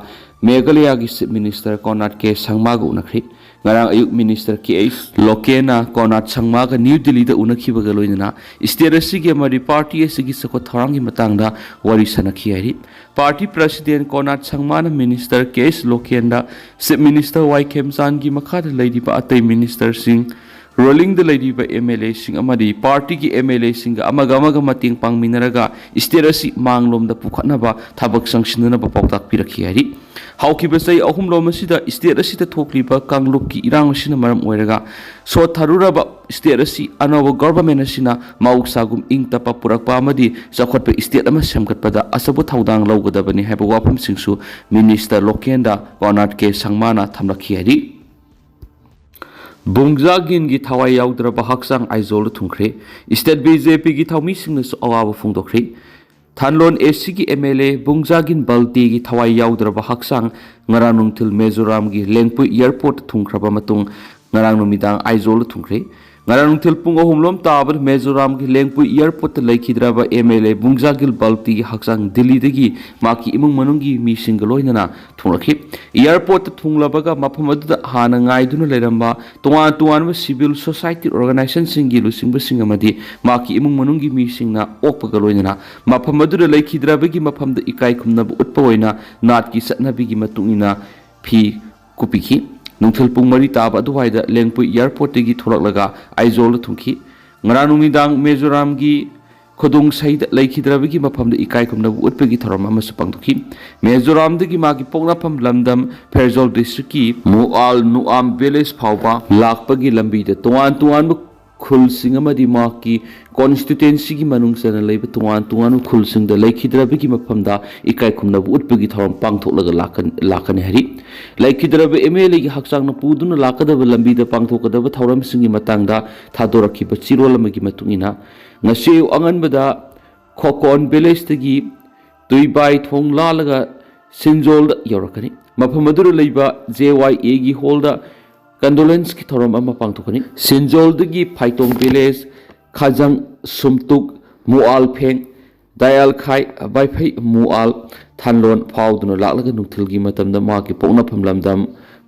ꯃꯦꯘꯥꯂꯌꯥꯒꯤ chief minister ꯀꯣꯅꯥꯔꯗ ꯀꯦ ꯁꯪꯃꯥꯒ ꯎꯅꯈ꯭ꯔꯤ꯫ ꯉꯔꯥꯡ ꯑꯌꯨꯛ minister ꯀꯦ ꯑꯩꯆ ꯂꯣꯀꯦꯟꯅ ꯀꯣꯅꯥꯔꯗ ꯁꯪꯃꯥꯒ ꯅ꯭ꯌꯨ ꯗꯤꯜꯂꯤꯗ ꯎꯅꯈꯤꯕꯒ ꯂꯣꯏꯅꯅ state ꯑꯁꯤꯒꯤ ꯑꯃꯗꯤ party ꯑꯁꯤꯒꯤ ꯆꯥꯎꯈꯠ ꯊꯧꯔꯥꯡꯒꯤ ꯃꯇꯥꯡꯗ ꯋꯥꯔꯤ ꯁꯥꯟꯅꯈꯤ ꯍꯥꯏꯔꯤ꯫ Party president ꯀꯣꯅꯥꯔꯗ ꯁꯪꯃꯥꯅ minister ꯀꯦ ꯑꯩꯆ ꯂꯣꯀꯦꯟꯗ chief minister ꯋꯥꯏ ꯈꯦꯝꯆꯥꯟꯒꯤ ꯃꯈꯥꯗ ꯂꯩꯔꯤꯕ ꯑꯇꯩ ministerꯁꯤꯡ, rulingꯗ ꯂꯩꯔꯤꯕ MLAꯁꯤꯡ ꯑꯃꯗꯤ partyꯒꯤ MLAꯁꯤꯡꯒ ꯑꯃꯒ ꯑꯃꯒ ꯃꯇꯦꯡ ꯄꯥꯡꯃꯤꯟꯅꯔꯒ state ꯑꯁꯤ ꯃꯥꯡꯂꯣꯝꯗ ꯄꯨꯈꯠꯅꯕ ꯊꯕꯛ ꯆꯪꯁꯤꯟꯅꯅꯕ ꯄꯥꯎꯇꯥꯛ ꯄꯤꯔꯛꯈꯤ ꯍꯥꯏꯔꯤ꯫ ꯍꯧꯈꯤꯕ ꯆꯍꯤ ꯑꯍꯨꯝꯂꯣꯝ ꯑꯁꯤꯗ state ꯑꯁꯤꯗ ꯊꯣꯛꯂꯤꯕ ꯀꯥꯡꯂꯨꯞꯀꯤ ꯏꯔꯥꯡ ꯑꯁꯤꯅ ꯃꯔꯝ ꯑꯣꯏꯔꯒ ꯁꯣꯠꯊꯔꯨꯔꯕ state ꯑꯁꯤ ꯑꯅꯧꯕ government ꯑꯁꯤꯅ ꯃꯍꯧꯁꯥꯒꯨꯝ ꯏꯪ ꯇꯞꯄ ꯄꯨꯔꯛꯄ ꯑꯃꯗꯤ ꯆꯥꯎꯈꯠꯄ state ꯑꯃ ꯁꯦꯝꯒꯠꯄꯗ ꯑꯆꯧꯕ ꯊꯧꯗꯥꯡ ꯂꯧꯒꯗꯕꯅꯤ ꯍꯥꯏꯕ ꯋꯥꯐꯝꯁꯤꯡꯁꯨ minister ꯂꯣꯀꯦꯟꯗ ꯀꯣꯅꯥꯔꯗ ꯀꯦ ꯁꯪꯃꯥꯅ ꯊꯝꯂꯛꯈꯤ ꯍꯥꯏꯔꯤ꯫ ꯕꯨꯡꯖꯥꯒꯤꯟꯒꯤ ꯊꯋꯥꯏ ꯌꯥꯎꯗ꯭ꯔꯕ ꯍꯛꯆꯥꯡ ꯑꯥꯏꯖꯣꯜꯗ ꯊꯨꯡꯈ꯭ꯔꯦ꯫ State BJPꯒꯤ ꯊꯧꯃꯤꯁꯤꯡꯅꯁꯨ ꯑꯋꯥꯕ ꯐꯣꯡꯗꯣꯛꯈ꯭ꯔꯦ꯫ ꯊꯥꯟꯂꯣꯟ ACꯒꯤ MLA ꯕꯨꯡꯖꯥꯒꯤꯟ ꯕꯜꯇꯦꯒꯤ ꯊꯋꯥꯏ ꯌꯥꯎꯗ꯭ꯔꯕ ꯍꯛꯆꯥꯡ ꯉꯔꯥꯡ ꯅꯨꯡꯊꯤꯜ ꯃꯤꯖꯣꯔꯥꯝꯒꯤ ꯂꯦꯡꯄꯨꯏ airportꯇ ꯊꯨꯡꯈ꯭ꯔꯕ ꯃꯇꯨꯡ ꯉꯔꯥꯡ ꯅꯨꯃꯤꯗꯥꯡ ꯑꯥꯏꯖꯣꯜꯗ ꯊꯨꯡꯈ꯭ꯔꯦ꯫ ꯉꯔꯥꯡ ꯅꯨꯡꯊꯤꯜ ꯄꯨꯡ ꯑꯍꯨꯝ ꯂꯣꯝ ꯇꯥꯕꯗ ꯃꯤꯖꯣꯔꯥꯝꯒꯤ ꯂꯦꯡꯄꯨꯏ airportꯇ ꯂꯩꯈꯤꯗ꯭ꯔꯕ MLA ꯕꯨꯡꯖꯥꯒꯤꯟ ꯕꯜꯇꯦꯒꯤ ꯍꯛꯆꯥꯡ ꯗꯤꯜꯂꯤꯗꯒꯤ ꯃꯍꯥꯛꯀꯤ ꯏꯃꯨꯡ ꯃꯅꯨꯡꯒꯤ ꯃꯤꯁꯤꯡꯒ ꯂꯣꯏꯅꯅ ꯊꯨꯡꯂꯛꯈꯤ꯫ Airportꯇ ꯊꯨꯡꯂꯕꯒ ꯃꯐꯝ ꯑꯗꯨꯗ ꯍꯥꯟꯅ ꯉꯥꯏꯗꯨꯅ ꯂꯩꯔꯝꯕ ꯇꯣꯉꯥꯟ ꯇꯣꯉꯥꯟꯕ civil society organizationꯁꯤꯡꯒꯤ ꯂꯨꯆꯤꯡꯕꯁꯤꯡ ꯑꯃꯗꯤ ꯃꯍꯥꯛꯀꯤ ꯏꯃꯨꯡ ꯃꯅꯨꯡꯒꯤ ꯃꯤꯁꯤꯡꯅ ꯑꯣꯛꯄꯒ ꯂꯣꯏꯅꯅ ꯃꯐꯝ ꯑꯗꯨꯗ ꯂꯩꯈꯤꯗ꯭ꯔꯕꯒꯤ ꯃꯐꯝꯗ ꯏꯀꯥꯏ ꯈꯨꯝꯅꯕ ꯎꯠꯄ ꯑꯣꯏꯅ ꯅꯥꯠꯀꯤ ꯆꯠꯅꯕꯤꯒꯤ ꯃꯇꯨꯡ ꯏꯟꯅ ꯐꯤ ꯀꯨꯞꯄꯤꯈꯤ꯫ ꯅꯨꯡꯊꯤꯜ ꯄꯨꯡ ꯃꯔꯤ ꯇꯥꯕ ꯑꯗꯨꯋꯥꯏꯗ ꯂꯦꯡꯄꯨꯏ airportꯇꯒꯤ ꯊꯣꯔꯛꯂꯒ ꯑꯥꯏꯖꯣꯜꯗ ꯊꯨꯡꯈꯤ꯫ ꯉꯔꯥꯡ ꯅꯨꯃꯤꯗꯥꯡ ꯃꯤꯖꯣꯔꯥꯝꯒꯤ ꯈꯨꯗꯣꯡꯁꯩꯗ ꯂꯩꯈꯤꯗ꯭ꯔꯕꯒꯤ ꯃꯐꯝꯗ ꯏꯀꯥꯏ ꯈꯨꯝꯅꯕ ꯎꯠꯄꯒꯤ ꯊꯧꯔꯝ ꯑꯃꯁꯨ ꯄꯥꯡꯊꯣꯛꯈꯤ꯫ ꯃꯤꯖꯣꯔꯥꯝꯗꯒꯤ ꯃꯥꯒꯤ ꯄꯣꯛꯅꯐꯝ ꯂꯝꯗꯝ ꯐꯦꯔꯖꯣꯜ districtꯀꯤ ꯃꯨꯑꯥꯜ ꯅꯨꯑꯥꯝ village ꯐꯥꯎꯕ ꯂꯥꯛꯄꯒꯤ ꯂꯝꯕꯤꯗ ꯇꯣꯉꯥꯟ ꯇꯣꯉꯥꯟꯕ ꯈꯨꯜꯁꯤꯡ ꯑꯃꯗꯤ ꯃꯍꯥꯛꯀꯤ constituencyꯒꯤ ꯃꯅꯨꯡ ꯆꯟꯅ ꯂꯩꯕ ꯇꯣꯉꯥꯟ ꯇꯣꯉꯥꯟꯕ ꯈꯨꯜꯁꯤꯡꯗ ꯂꯩꯈꯤꯗ꯭ꯔꯕꯒꯤ ꯃꯐꯝꯗ ꯏꯀꯥꯏ ꯈꯨꯝꯅꯕ ꯎꯠꯄꯒꯤ ꯊꯧꯔꯝ ꯄꯥꯡꯊꯣꯛꯂꯒ ꯂꯥꯛꯀꯅꯤ, ꯂꯥꯛꯀꯅꯤ ꯍꯥꯏꯔꯤ꯫ ꯂꯩꯈꯤꯗ꯭ꯔꯕ MLAꯒꯤ ꯍꯛꯆꯥꯡꯅ ꯄꯨꯗꯨꯅ ꯂꯥꯛꯀꯗꯕ ꯂꯝꯕꯤꯗ ꯄꯥꯡꯊꯣꯛꯀꯗꯕ ꯊꯧꯔꯝꯁꯤꯡꯒꯤ ꯃꯇꯥꯡꯗ ꯊꯥꯗꯣꯔꯛꯈꯤꯕ ꯆꯦꯔꯣꯜ ꯑꯃꯒꯤ ꯃꯇꯨꯡ ꯏꯟꯅ, ꯉꯁꯤ ꯑꯌꯨꯛ ꯑꯉꯟꯕꯗ ꯈꯣꯀꯣꯟ villageꯇꯒꯤ ꯇꯨꯏꯕꯥꯏ ꯊꯣꯡ ꯂꯥꯜꯂꯒ ꯁꯤꯟꯖꯣꯜꯗ ꯌꯧꯔꯛꯀꯅꯤ꯫ ꯃꯐꯝ ꯑꯗꯨꯗ ꯂꯩꯕ JYAꯒꯤ hallꯗ ꯀꯟꯗꯣꯂꯦꯟꯁꯀꯤ ꯊꯧꯔꯝ ꯑꯃ ꯄꯥꯡꯊꯣꯛꯀꯅꯤ꯫ ꯁꯤꯟꯖꯣꯜꯗꯒꯤ ꯐꯥꯏꯇꯣꯡ ꯚꯤꯂꯦꯖ, ꯈꯥꯖꯪ, ꯁꯨꯝꯇꯨꯛ, ꯃꯨꯑꯥꯜ ꯐꯦꯡ, ꯗꯌꯥꯜ ꯈꯥꯏ, ꯕꯥꯏꯐꯩ, ꯃꯨꯑꯥꯜ, ꯊꯥꯟꯂꯣꯟ ꯐꯥꯎꯗꯨꯅ ꯂꯥꯛꯂꯒ ꯅꯨꯡꯊꯤꯜꯒꯤ ꯃꯇꯝꯗ ꯃꯍꯥꯛꯀꯤ ꯄꯣꯛꯅꯐꯝ ꯂꯝꯗꯝ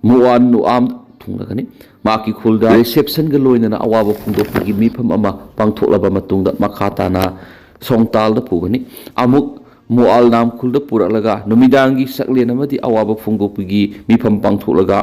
ꯃꯨꯑꯥꯟ ꯅꯨꯑꯥꯝ ꯊꯨꯡꯂꯒꯅꯤ꯫ ꯃꯍꯥꯛꯀꯤ ꯈꯨꯜꯗ ꯔꯤꯁꯦꯞꯁꯟꯒ ꯂꯣꯏꯅꯅ ꯑꯋꯥꯕ ꯐꯣꯡꯗꯣꯛꯄꯒꯤ ꯃꯤꯐꯝ ꯑꯃ ꯄꯥꯡꯊꯣꯛꯂꯕ ꯃꯇꯨꯡꯗ ꯃꯈꯥ ꯇꯥꯅ ꯁꯣꯡꯇꯥꯜꯗ ꯄꯨꯒꯅꯤ꯫ ꯑꯃꯨꯛ ꯃꯨꯑꯥꯜ ꯅꯥꯝꯈꯨꯜꯗ ꯄꯨꯔꯛꯂꯒ ꯅꯨꯃꯤꯗꯥꯡꯒꯤ ꯆꯥꯛꯂꯦꯟ ꯑꯃꯗꯤ ꯑꯋꯥꯕ ꯐꯣꯡꯗꯣꯛꯄꯒꯤ ꯃꯤꯐꯝ ꯄꯥꯡꯊꯣꯛꯂꯒ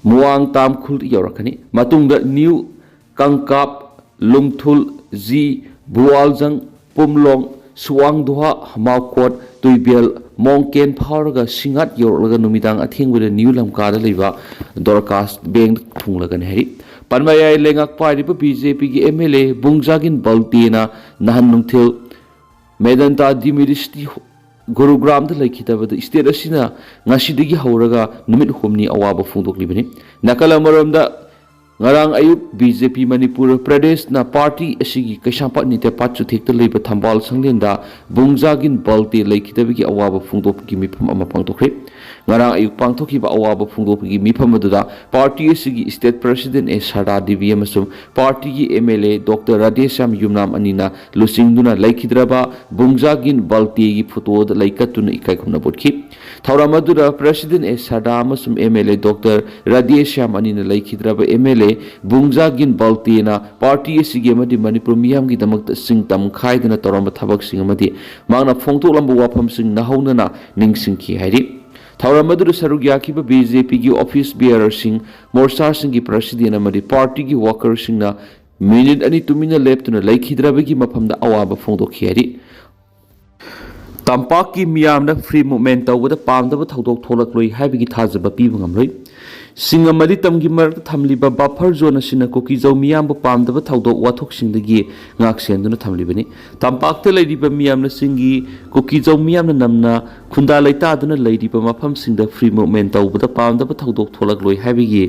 ꯃꯨꯋꯥꯡ ꯇꯥꯝꯈꯨꯜꯗ ꯌꯧꯔꯛꯀꯅꯤ꯫ ꯃꯇꯨꯡꯗ ꯅ꯭ꯌꯨ ꯀꯪꯀꯥꯞ, ꯂꯨꯝꯊꯨꯜ, ꯖꯤ, ꯕꯨꯋꯥꯜꯖꯪ, ꯄꯨꯝꯂꯣꯡ, ꯁꯨꯋꯥꯡꯗꯨꯍꯥ, ꯃꯥꯎꯀꯣꯠ, ꯇꯨꯏꯕꯦꯜ, ꯃꯣꯡꯀꯦꯟ ꯐꯥꯎꯔꯒ ꯁꯤꯡꯉꯥꯠ ꯌꯧꯔꯛꯂꯒ ꯅꯨꯃꯤꯗꯥꯡ ꯑꯊꯦꯡꯕꯗ ꯅ꯭ꯌꯨ ꯂꯝꯀꯥꯗ ꯂꯩꯕ ꯗꯣꯔꯀꯥꯁ ꯕꯦꯡꯗ ꯊꯨꯡꯂꯒꯅꯤ ꯍꯥꯏꯔꯤ꯫ ꯄꯟꯕꯌꯥꯏ ꯂꯩꯉꯥꯛ ꯄꯥꯏꯔꯤꯕ ꯕꯤ ꯖꯦ ꯄꯤꯒꯤ ꯑꯦꯝ ꯑꯦꯜ ꯑꯦ ꯕꯨꯡꯖꯥꯒꯤꯟ ꯕꯜꯇꯦꯅ ꯅꯍꯥꯟ ꯅꯨꯡꯊꯤꯜ ꯃꯦꯗꯟꯇꯥ ꯗꯤꯃꯤꯔꯤꯁꯇꯤ ꯒꯨꯔꯨꯒ꯭ꯔꯥꯝꯗ ꯂꯩꯈꯤꯗꯕꯗ ꯁ꯭ꯇꯦꯠ ꯑꯁꯤꯅ ꯉꯁꯤꯗꯒꯤ ꯍꯧꯔꯒ ꯅꯨꯃꯤꯠ ꯍꯨꯝꯅꯤ ꯑꯋꯥꯕ ꯐꯣꯡꯗꯣꯛꯂꯤꯕꯅꯤ꯫ ꯅꯥꯀꯜ ꯑꯃꯔꯣꯝꯗ, ꯉꯔꯥꯡ ꯑꯌꯨꯛ ꯕꯤ ꯖꯦ ꯄꯤ ꯃꯅꯤꯄꯨꯔ ꯄ꯭ꯔꯗꯦꯁꯅ ꯄꯥꯔꯇꯤ ꯑꯁꯤꯒꯤ ꯀꯩꯁꯥꯝꯄꯥꯠ ꯅꯤꯇꯦꯄꯥꯠ ꯆꯨꯊꯦꯛꯇ ꯂꯩꯕ ꯊꯝꯕꯥꯜ ꯁꯪꯂꯦꯟꯗ ꯕꯨꯡꯖꯥꯒꯤꯟ ꯕꯜꯇꯦ ꯂꯩꯈꯤꯗꯕꯒꯤ ꯑꯋꯥꯕ ꯐꯣꯡꯗꯣꯛꯄꯒꯤ ꯃꯤꯐꯝ ꯑꯃ ꯄꯥꯡꯊꯣꯛꯈ꯭ꯔꯦ꯫ ꯉꯔꯥꯡ ꯑꯌꯨꯛ ꯄꯥꯡꯊꯣꯛꯈꯤꯕ ꯑꯋꯥꯕ ꯐꯣꯡꯗꯣꯛꯄꯒꯤ ꯃꯤꯐꯝ ꯑꯗꯨꯗ ꯄꯥꯔꯇꯤ ꯑꯁꯤꯒꯤ state president A Sarda Devi ꯑꯃꯁꯨꯡ ꯄꯥꯔꯇꯤꯒꯤ M L A doctor Radheshyam Yumnam ꯑꯅꯤꯅ ꯂꯨꯆꯤꯡꯗꯨꯅ ꯂꯩꯈꯤꯗ꯭ꯔꯕ ꯕꯨꯡꯖꯥꯒꯤꯟ ꯕꯜꯇꯦꯒꯤ ꯐꯣꯇꯣꯗ ꯂꯩꯀꯠꯇꯨꯅ ꯏꯀꯥꯏ ꯈꯨꯝꯅꯕ ꯎꯠꯈꯤ꯫ ꯊꯧꯔꯝ ꯑꯗꯨꯗ ꯄ꯭ꯔꯁꯤꯗꯦꯟ ꯑꯦ ꯁꯔꯗꯥ ꯑꯃꯁꯨꯡ M L A doctor Radheshyam ꯑꯅꯤꯅ ꯂꯩꯈꯤꯗ꯭ꯔꯕ ꯑꯦꯝ ꯑꯦꯜ ꯑꯦ ꯕꯨꯡꯖꯥꯒꯤꯟ ꯕꯜꯇꯦꯅ ꯄꯥꯔꯇꯤ ꯑꯁꯤꯒꯤ ꯑꯃꯗꯤ ꯃꯅꯤꯄꯨꯔ ꯃꯤꯌꯥꯝꯒꯤꯗꯃꯛꯇ ꯁꯤꯡ ꯇꯝꯈꯥꯏꯗꯨꯅ ꯇꯧꯔꯝꯕ ꯊꯕꯛꯁꯤꯡ ꯑꯃꯗꯤ ꯃꯍꯥꯛꯅ ꯐꯣꯡꯗꯣꯛꯂꯝꯕ ꯋꯥꯐꯝꯁꯤꯡ ꯅꯧꯍꯧꯅꯅ ꯅꯤꯡꯁꯤꯡꯈꯤ ꯍꯥꯏꯔꯤ꯫ ꯊꯧꯔꯝ ꯑꯗꯨꯗ ꯁꯔꯨꯛ ꯌꯥꯈꯤꯕ ꯕꯤ ꯖꯦ ꯄꯤꯒꯤ ꯑꯣꯐꯤꯁ ꯕꯤꯌꯔꯔꯁꯤꯡ, ꯃꯣꯔꯆꯥꯁꯤꯡꯒꯤ ꯄ꯭ꯔꯁꯤꯗꯦꯟ ꯑꯃꯗꯤ ꯄꯥꯔꯇꯤꯒꯤ ꯋꯥꯀꯔꯁꯤꯡꯅ ꯃꯤꯅꯤꯠ ꯑꯅꯤ ꯇꯨꯃꯤꯟꯅ ꯂꯦꯞꯇꯨꯅ ꯂꯩꯈꯤꯗ꯭ꯔꯕꯒꯤ ꯃꯐꯝꯗ ꯑꯋꯥꯕ ꯐꯣꯡꯗꯣꯛꯈꯤ ꯍꯥꯏꯔꯤ꯫ ꯇꯝꯄꯥꯛꯀꯤ ꯃꯤꯌꯥꯝꯅ ꯐ꯭ꯔꯤ ꯃꯨꯚꯃꯦꯟ ꯇꯧꯕꯗ ꯄꯥꯝꯗꯕ ꯊꯧꯗꯣꯛ ꯊꯣꯛꯂꯛꯂꯣꯏ ꯍꯥꯏꯕꯒꯤ ꯊꯥꯖꯕ ꯄꯤꯕ ꯉꯝꯂꯣꯏ꯫ ꯁꯤꯡ ꯑꯃꯗꯤ ꯇꯝꯒꯤ ꯃꯔꯛꯇ ꯊꯝꯂꯤꯕ ꯕꯐꯔ ꯖꯣꯟ ꯑꯁꯤꯅ ꯀꯨꯀꯤꯖꯧ ꯃꯤꯌꯥꯝꯕꯨ ꯄꯥꯝꯗꯕ ꯊꯧꯗꯣꯛ ꯋꯥꯊꯣꯛꯁꯤꯡꯗꯒꯤ ꯉꯥꯛꯁꯦꯟꯗꯨꯅ ꯊꯝꯂꯤꯕꯅꯤ꯫ ꯇꯝꯄꯥꯛꯇ ꯂꯩꯔꯤꯕ ꯃꯤꯌꯥꯝꯅ ꯆꯤꯡꯒꯤ ꯀꯨꯀꯤꯖꯧ ꯃꯤꯌꯥꯝꯅ ꯅꯝꯅ ꯈꯨꯟꯗꯥ ꯂꯩꯇꯥꯗꯨꯅ ꯂꯩꯔꯤꯕ ꯃꯐꯝꯁꯤꯡꯗ ꯐ꯭ꯔꯤ ꯃꯨꯚꯃꯦꯟ ꯇꯧꯕꯗ ꯄꯥꯝꯗꯕ ꯊꯧꯗꯣꯛ ꯊꯣꯛꯂꯛꯂꯣꯏ ꯍꯥꯏꯕꯒꯤ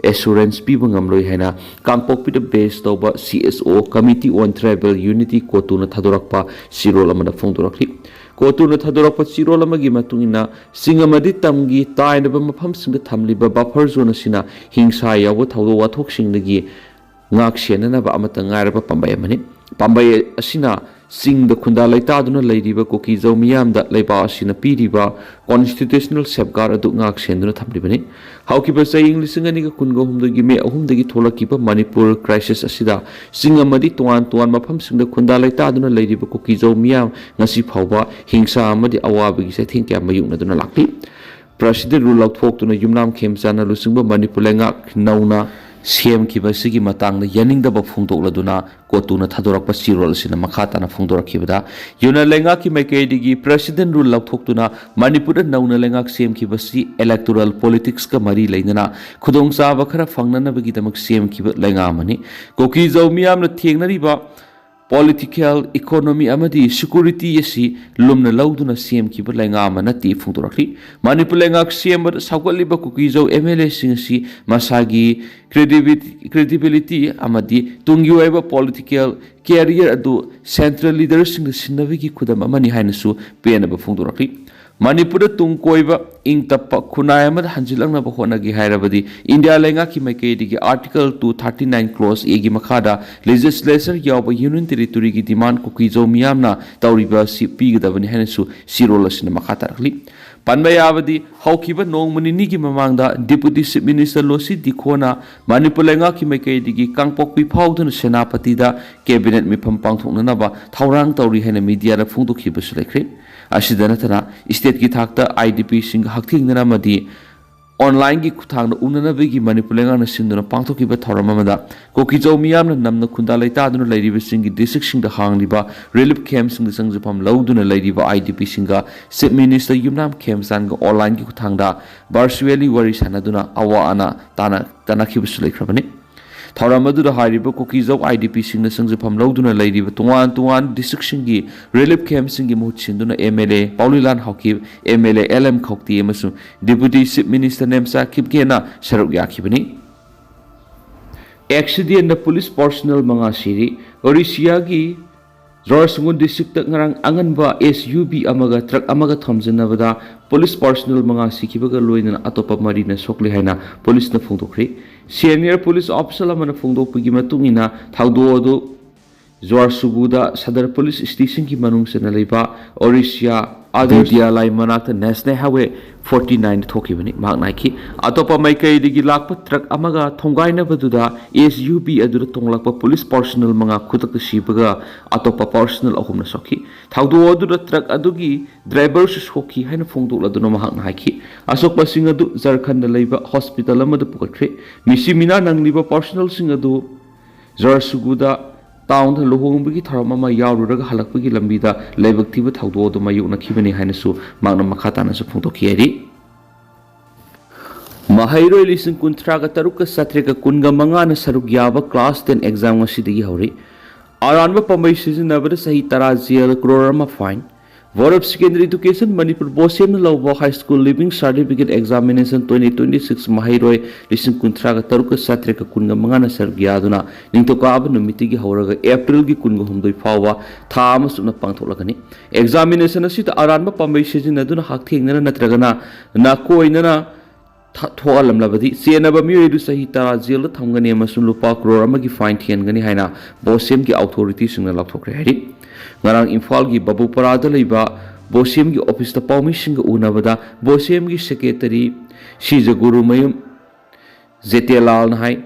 ꯑꯦꯁꯨꯔꯦꯟꯁ ꯄꯤꯕ ꯉꯝꯂꯣꯏ ꯍꯥꯏꯅ ꯀꯥꯡꯄꯣꯛꯄꯤꯗ ꯕꯦꯁ ꯇꯧꯕ ꯁꯤ ꯑꯦꯁ ꯑꯣ, Committee on Tribal Unity, ꯀꯣꯇꯨꯅ ꯊꯥꯗꯣꯔꯛꯄ ꯆꯦꯔꯣꯜ ꯑꯃꯗ ꯐꯣꯡꯗꯣꯔꯛꯂꯤ꯫ ꯀꯣꯇꯨꯅ ꯊꯥꯗꯣꯔꯛꯄ ꯆꯦꯔꯣꯜ ꯑꯃꯒꯤ ꯃꯇꯨꯡ ꯏꯟꯅ, ꯆꯤꯡ ꯑꯃꯗꯤ ꯇꯝꯒꯤ ꯇꯥꯏꯅꯕ ꯃꯐꯝꯁꯤꯡꯗ ꯊꯝꯂꯤꯕ buffer zone ꯑꯁꯤꯅ ꯍꯤꯡꯁꯥ ꯌꯥꯎꯕ ꯊꯧꯗꯣꯛ ꯋꯥꯊꯣꯛꯁꯤꯡꯗꯒꯤ ꯉꯥꯛ ꯁꯦꯟꯅꯅꯕ ꯑꯃꯠꯇ ꯉꯥꯏꯔꯕ ꯄꯥꯝꯕꯩ ꯑꯃꯅꯤ꯫ ꯄꯥꯝꯕꯩ ꯑꯁꯤꯅ ꯆꯤꯡꯗ ꯈꯨꯟꯗꯥ ꯂꯩꯇꯥꯗꯨꯅ ꯂꯩꯔꯤꯕ ꯀꯨꯀꯤꯖꯧ ꯃꯤꯌꯥꯝꯗ ꯂꯩꯕꯥꯛ ꯑꯁꯤꯅ ꯄꯤꯔꯤꯕ constitutional safeguard ꯑꯗꯨ ꯉꯥꯛ ꯁꯦꯟꯗꯨꯅ ꯊꯝꯂꯤꯕꯅꯤ꯫ ꯍꯧꯈꯤꯕ ꯆꯍꯤ ꯂꯤꯁꯤꯡ ꯑꯅꯤꯒ ꯀꯨꯟꯒ ꯍꯨꯝꯗꯣꯏꯒꯤ ꯃꯦ ꯑꯍꯨꯝꯗꯒꯤ ꯊꯣꯛꯂꯛꯈꯤꯕ ꯃꯅꯤꯄꯨꯔ crisis ꯑꯁꯤꯗ ꯆꯤꯡ ꯑꯃꯗꯤ ꯇꯣꯉꯥꯟ ꯇꯣꯉꯥꯟꯕ ꯃꯐꯝꯁꯤꯡꯗ ꯈꯨꯟꯗꯥ ꯂꯩꯇꯥꯗꯨꯅ ꯂꯩꯔꯤꯕ ꯀꯨꯀꯤꯖꯧ ꯃꯤꯌꯥꯝ ꯉꯁꯤ ꯐꯥꯎꯕ ꯍꯤꯡꯁꯥ ꯑꯃꯗꯤ ꯑꯋꯥꯕꯒꯤ ꯆꯩꯊꯦꯡ ꯀꯌꯥ ꯃꯥꯌꯣꯛꯅꯗꯨꯅ ꯂꯥꯛꯂꯤ꯫ President rule ꯂꯧꯊꯣꯛꯇꯨꯅ ꯌꯨꯝꯅꯥꯝ ꯈꯦꯝꯆꯥꯟꯅ ꯂꯨꯆꯤꯡꯕ ꯃꯅꯤꯄꯨꯔ ꯂꯩꯉꯥꯛ ꯅꯧꯅ ꯁꯦꯝꯈꯤꯕ ꯑꯁꯤꯒꯤ ꯃꯇꯥꯡꯗ ꯌꯥꯅꯤꯡꯗꯕ ꯐꯣꯡꯗꯣꯛꯂꯗꯨꯅ ꯀꯣꯇꯨꯅ ꯊꯥꯗꯣꯔꯛꯄ ꯆꯦꯔꯣꯜ ꯑꯁꯤꯅ ꯃꯈꯥ ꯇꯥꯅ ꯐꯣꯡꯗꯣꯔꯛꯈꯤꯕꯗ, ꯌꯨꯅꯥꯟ ꯂꯩꯉꯥꯛꯀꯤ ꯃꯥꯏꯀꯩꯗꯒꯤ President rule ꯂꯧꯊꯣꯛꯇꯨꯅ ꯃꯅꯤꯄꯨꯔꯗ ꯅꯧꯅ ꯂꯩꯉꯥꯛ ꯁꯦꯝꯈꯤꯕꯁꯤ electoral politics ꯀ ꯃꯔꯤ ꯂꯩꯅꯅ ꯈꯨꯗꯣꯡꯆꯥꯕ ꯈꯔ ꯐꯪꯅꯅꯕꯒꯤꯗꯃꯛ ꯁꯦꯝꯈꯤꯕ ꯂꯩꯉꯥꯛ ꯑꯃꯅꯤ꯫ ꯀꯨꯀꯤꯖꯧ ꯃꯤꯌꯥꯝꯅ ꯊꯦꯡꯅꯔꯤꯕ political, economy ꯑꯃꯗꯤ security ꯑꯁꯤ ꯂꯨꯝꯅ ꯂꯧꯗꯨꯅ ꯁꯦꯝꯈꯤꯕ ꯂꯩꯉꯥꯛ ꯑꯃ ꯅꯠꯇꯦ ꯐꯣꯡꯗꯣꯔꯛꯂꯤ꯫ ꯃꯅꯤꯄꯨꯔ ꯂꯩꯉꯥꯛ ꯁꯦꯝꯕꯗ ꯁꯧꯒꯠꯂꯤꯕ ꯀꯨꯀꯤꯖꯧ MLA ꯁꯤꯡ ꯑꯁꯤ ꯃꯁꯥꯒꯤ credibility, credibility ꯑꯃꯗꯤ ꯇꯨꯡꯒꯤ ꯑꯣꯏꯕ political career ꯑꯗꯨ central leader ꯁꯤꯡꯅ ꯁꯤꯟꯅꯕꯒꯤ ꯈꯨꯗꯝ ꯑꯃꯅꯤ ꯍꯥꯏꯅꯁꯨ ꯄꯦꯟꯅꯕ ꯐꯣꯡꯗꯣꯔꯛꯂꯤ꯫ ꯃꯅꯤꯄꯨꯔꯗ ꯇꯨꯡ ꯀꯣꯏꯕ, ꯏꯪ ꯇꯞꯄ ꯈꯨꯟꯅꯥꯏ ꯑꯃꯗ ꯍꯟꯖꯤꯜꯂꯛꯅꯕ ꯍꯣꯠꯅꯒꯦ ꯍꯥꯏꯔꯕꯗꯤ ꯏꯟꯗꯤꯌꯥ ꯂꯩꯉꯥꯛꯀꯤ ꯃꯥꯏꯀꯩꯗꯒꯤ Article two thirty nine Clause A ꯒꯤ ꯃꯈꯥꯗ legislature ꯌꯥꯎꯕ Union Territory ꯒꯤ demand ꯀꯨꯀꯤꯖꯧ ꯃꯤꯌꯥꯝꯅ ꯇꯧꯔꯤꯕ ꯑꯁꯤ ꯄꯤꯒꯗꯕꯅꯤ ꯍꯥꯏꯅꯁꯨ ꯆꯦꯔꯣꯜ ꯑꯁꯤꯅ ꯃꯈꯥ ꯇꯥꯔꯛꯂꯤ꯫ ꯄꯟꯕ ꯌꯥꯕꯗꯤ, ꯍꯧꯈꯤꯕ ꯅꯣꯡꯃ ꯅꯤꯅꯤꯒꯤ ꯃꯃꯥꯡꯗ Deputy Chief Minister ꯂꯣꯁꯤ ꯗꯤꯈꯣꯅ ꯃꯅꯤꯄꯨꯔ ꯂꯩꯉꯥꯛꯀꯤ ꯃꯥꯏꯀꯩꯗꯒꯤ ꯀꯥꯡꯄꯣꯛꯄꯤ ꯐꯥꯎꯗꯨꯅ ꯁꯦꯅꯥꯄꯇꯤꯗ cabinet ꯃꯤꯐꯝ ꯄꯥꯡꯊꯣꯛꯅꯅꯕ ꯊꯧꯔꯥꯡ ꯇꯧꯔꯤ ꯍꯥꯏꯅ media ꯗ ꯐꯣꯡꯗꯣꯛꯈꯤꯕꯁꯨ ꯂꯩꯈ꯭ꯔꯦ꯫ ꯑꯁꯤꯗ ꯅꯠꯇꯅ, state ꯀꯤ ꯊꯥꯛꯇ IDP ꯁꯤꯡꯒ ꯍꯛꯊꯦꯡꯅꯅ ꯑꯃꯗꯤ online ꯒꯤ ꯈꯨꯠꯊꯥꯡꯗ ꯎꯅꯅꯕꯒꯤ ꯃꯅꯤꯄꯨꯔ ꯂꯩꯉꯥꯛꯅ ꯁꯤꯟꯗꯨꯅ ꯄꯥꯡꯊꯣꯛꯈꯤꯕ ꯊꯧꯔꯝ ꯑꯃꯗ ꯀꯨꯀꯤꯖꯧ ꯃꯤꯌꯥꯝꯅ ꯅꯝꯅ ꯈꯨꯟꯗꯥ ꯂꯩꯇꯥꯗꯨꯅ ꯂꯩꯔꯤꯕꯁꯤꯡꯒꯤ district ꯁꯤꯡꯗ ꯍꯥꯡꯂꯤꯕ relief camp ꯁꯤꯡꯗ ꯆꯪꯖꯐꯝ ꯂꯧꯗꯨꯅ ꯂꯩꯔꯤꯕ IDP ꯁꯤꯡꯒ Chief Minister ꯌꯨꯝꯅꯥꯝ ꯈꯦꯝꯆꯥꯟꯒ online ꯒꯤ ꯈꯨꯠꯊꯥꯡꯗ virtually ꯋꯥꯔꯤ ꯁꯥꯟꯅꯗꯨꯅ ꯑꯋꯥ ꯑꯅꯥ ꯇꯥꯅ, ꯇꯥꯟꯅꯈꯤꯕꯁꯨ ꯂꯩꯈ꯭ꯔꯕꯅꯤ꯫ ꯊꯧꯔꯝ ꯑꯗꯨꯗ ꯍꯥꯏꯔꯤꯕ ꯀꯨꯀꯤꯖꯧ IDP ꯁꯤꯡꯅ ꯆꯪꯖꯐꯝ ꯂꯧꯗꯨꯅ ꯂꯩꯔꯤꯕ ꯇꯣꯉꯥꯟ ꯇꯣꯉꯥꯟ district ꯁꯤꯡꯒꯤ relief camp ꯁꯤꯡꯒꯤ ꯃꯍꯨꯠ ꯁꯤꯟꯗꯨꯅ MLA ꯄꯥꯎꯂꯤꯂꯥꯟ ꯍꯥꯎꯀꯤꯞ, MLA LM ꯈꯧꯇꯦ ꯑꯃꯁꯨꯡ Deputy Chief Minister ꯅꯦꯝꯆꯥ ꯀꯤꯞꯒꯦꯅ ꯁꯔꯨꯛ ꯌꯥꯈꯤꯕꯅꯤ꯫ Accident ꯅ police personnel ꯃꯉꯥ ꯁꯤꯔꯤ꯫ ꯑꯣꯔꯤꯁꯤꯌꯥꯒꯤ ꯖꯣꯔꯁꯨꯒꯨ ꯗꯤꯁꯇ꯭ꯔꯤꯛꯇ ꯉꯔꯥꯡ ꯑꯉꯟꯕ ꯑꯦꯁ ꯌꯨ ꯕꯤ ꯑꯃꯒ ꯇ꯭ꯔꯛ ꯑꯃꯒ ꯊꯣꯝꯖꯤꯟꯅꯕꯗ ꯄꯨꯂꯤꯁ ꯄꯥꯔꯁꯣꯅꯦꯜ ꯃꯉꯥ ꯁꯤꯈꯤꯕꯒ ꯂꯣꯏꯅꯅ ꯑꯇꯣꯞꯄ ꯃꯔꯤꯅ ꯁꯣꯛꯂꯦ ꯍꯥꯏꯅ ꯄꯨꯂꯤꯁꯅ ꯐꯣꯡꯗꯣꯛꯈ꯭ꯔꯦ꯫ ꯁꯦꯅꯤꯌꯔ ꯄꯨꯂꯤꯁ ꯑꯣꯐꯤꯁꯔ ꯑꯃꯅ ꯐꯣꯡꯗꯣꯛꯄꯒꯤ ꯃꯇꯨꯡ ꯏꯟꯅ ꯊꯧꯗꯣꯛ ꯑꯗꯨ ꯖꯣꯔꯁꯨꯒꯨꯗ ꯁꯗꯔ ꯄꯨꯂꯤꯁ ꯁ꯭ꯇꯦꯁꯟꯒꯤ ꯃꯅꯨꯡ ꯆꯟꯅ ꯂꯩꯕ ꯑꯣꯔꯤꯁꯤꯌꯥ ꯑꯥꯗꯔꯁ ꯕꯤꯗ꯭ꯌꯥꯂꯥꯏ ꯃꯅꯥꯛꯇ ꯅꯦꯁꯅꯦꯜ ꯍꯥꯏꯋꯦ ꯐꯣꯔꯇꯤ ꯅꯥꯏꯟꯗ ꯊꯣꯛꯈꯤꯕꯅꯤ꯫ ꯃꯍꯥꯛꯅ ꯍꯥꯏꯈꯤ, ꯑꯇꯣꯞꯄ ꯃꯥꯏꯀꯩꯗꯒꯤ ꯂꯥꯛꯄ ꯇ꯭ꯔꯛ ꯑꯃꯒ ꯊꯣꯝꯒꯥꯏꯅꯕꯗꯨꯗ ꯑꯦꯁ ꯌꯨ ꯕꯤ ꯑꯗꯨꯗ ꯇꯣꯡꯂꯛꯄ ꯄꯨꯂꯤꯁ ꯄꯥꯔꯁꯣꯅꯦꯜ ꯃꯉꯥ ꯈꯨꯗꯛꯇ ꯁꯤꯕꯒ ꯑꯇꯣꯞꯄ ꯄꯥꯔꯁꯣꯅꯦꯜ ꯑꯍꯨꯝꯅ ꯁꯣꯛꯈꯤ꯫ ꯊꯧꯗꯣꯛ ꯑꯗꯨꯗ ꯇ꯭ꯔꯛ ꯑꯗꯨꯒꯤ ꯗ꯭ꯔꯥꯏꯚꯔꯁꯨ ꯁꯣꯛꯈꯤ ꯍꯥꯏꯅ ꯐꯣꯡꯗꯣꯛꯂꯗꯨꯅ ꯃꯍꯥꯛꯅ ꯍꯥꯏꯈꯤ, ꯑꯁꯣꯛꯄꯁꯤꯡ ꯑꯗꯨ ꯖꯔꯈꯟꯗ ꯂꯩꯕ ꯍꯣꯁꯄꯤꯇꯥꯜ ꯑꯃꯗ ꯄꯨꯈꯠꯈ꯭ꯔꯦ꯫ ꯃꯤꯁꯤ ꯃꯤꯅꯥ ꯅꯪꯂꯤꯕ ꯄꯥꯔꯁꯣꯅꯦꯜꯁꯤꯡ ꯑꯗꯨ ꯖꯣꯔꯁꯨꯒꯨꯗ ꯇꯥꯎꯟꯗ ꯂꯨꯍꯣꯡꯕꯒꯤ ꯊꯧꯔꯝ ꯑꯃ ꯌꯥꯎꯔꯨꯔꯒ ꯍꯜꯂꯛꯄꯒꯤ ꯂꯝꯕꯤꯗ ꯂꯥꯏꯕꯛ ꯊꯤꯕ ꯊꯧꯗꯣꯛ ꯑꯗꯨ ꯃꯥꯌꯣꯛꯅꯈꯤꯕꯅꯤ ꯍꯥꯏꯅꯁꯨ ꯃꯍꯥꯛꯅ ꯃꯈꯥ ꯇꯥꯅꯁꯨ ꯐꯣꯡꯗꯣꯛꯈꯤ ꯍꯥꯏꯔꯤ꯫ ꯃꯍꯩꯔꯣꯏ ꯂꯤꯁꯤꯡ ꯀꯨꯟꯊ꯭ꯔꯥꯒ ꯇꯔꯨꯛꯀ ꯆꯥꯇ꯭ꯔꯦꯠꯀ ꯀꯨꯟꯒ ꯃꯉꯥꯅ ꯁꯔꯨꯛ ꯌꯥꯕ ꯀ꯭ꯂꯥꯁ ꯇꯦꯟ ꯑꯦꯛꯖꯥꯝ ꯉꯁꯤꯗꯒꯤ ꯍꯧꯔꯤ꯫ ꯑꯔꯥꯟꯕ ꯄꯥꯝꯕꯩ ꯁꯤꯖꯤꯟꯅꯕꯗ ꯆꯍꯤ ꯇꯔꯥ ꯖꯦꯜ, ꯀ꯭ꯔꯣꯔ ꯑꯃ ꯐꯥꯏꯟ꯫ Board of Secondary Education Manipur ꯕꯣꯁꯦꯝꯅ ꯂꯧꯕ high school leaving certificate examination twenty twenty six ꯃꯍꯩꯔꯣꯏ ꯂꯤꯁꯤꯡ ꯀꯨꯟꯊ꯭ꯔꯥꯒ ꯇꯔꯨꯛꯀ ꯆꯥꯇ꯭ꯔꯦꯠꯀ ꯀꯨꯟꯒ ꯃꯉꯥꯅ ꯁꯔꯨꯛ ꯌꯥꯗꯨꯅ ꯅꯤꯡꯊꯧꯀꯥꯕ ꯅꯨꯃꯤꯠꯇꯒꯤ ꯍꯧꯔꯒ ꯑꯦꯄ꯭ꯔꯤꯜꯒꯤ ꯀꯨꯟꯒ ꯍꯨꯝꯗꯣꯏ ꯐꯥꯎꯕ ꯊꯥ ꯑꯃ ꯆꯨꯞꯅ ꯄꯥꯡꯊꯣꯛꯂꯒꯅꯤ꯫ ꯑꯦꯛꯖꯥꯃꯤꯅꯦꯁꯟ ꯑꯁꯤꯗ ꯑꯔꯥꯟꯕ ꯄꯥꯝꯕꯩ ꯁꯤꯖꯤꯟꯅꯗꯨꯅ ꯍꯛꯊꯦꯡꯅꯅ ꯅꯠꯇ꯭ꯔꯒꯅ ꯅꯥꯀꯣꯏꯅꯅ ꯊ-, ꯊꯣꯛꯍꯜꯂꯝꯂꯕꯗꯤ ꯆꯦꯟꯅꯕ ꯃꯤꯑꯣꯏ ꯑꯗꯨ ꯆꯍꯤ ꯇꯔꯥ ꯖꯦꯜꯗ ꯊꯝꯒꯅꯤ ꯑꯃꯁꯨꯡ ꯂꯨꯄꯥ ꯀ꯭ꯔꯣꯔ ꯑꯃꯒꯤ ꯐꯥꯏꯟ ꯊꯤꯍꯟꯒꯅꯤ ꯍꯥꯏꯅ ꯕꯣꯁꯦꯝꯒꯤ ꯑꯣꯊꯣꯔꯤꯇꯤꯁꯤꯡꯅ ꯂꯥꯎꯊꯣꯛꯈ꯭ꯔꯦ ꯍꯥꯏꯔꯤ꯫ ꯉꯔꯥꯡ ꯏꯝꯐꯥꯜꯒꯤ ꯕꯕꯨꯄꯔꯥꯗ ꯂꯩꯕ ꯕꯣꯁꯦꯝꯒꯤ ꯑꯣꯐꯤꯁꯇ ꯄꯥꯎꯃꯤꯁꯤꯡꯒ ꯎꯅꯕꯗ ꯕꯣꯁꯦꯝꯒꯤ ꯁꯦꯀ꯭ꯔꯦꯇꯔꯤ ꯁꯤ ꯖꯒꯨꯔꯨꯃꯌꯨꯝ ꯖꯦꯇꯦꯂꯥꯜꯅ ꯍꯥꯏ,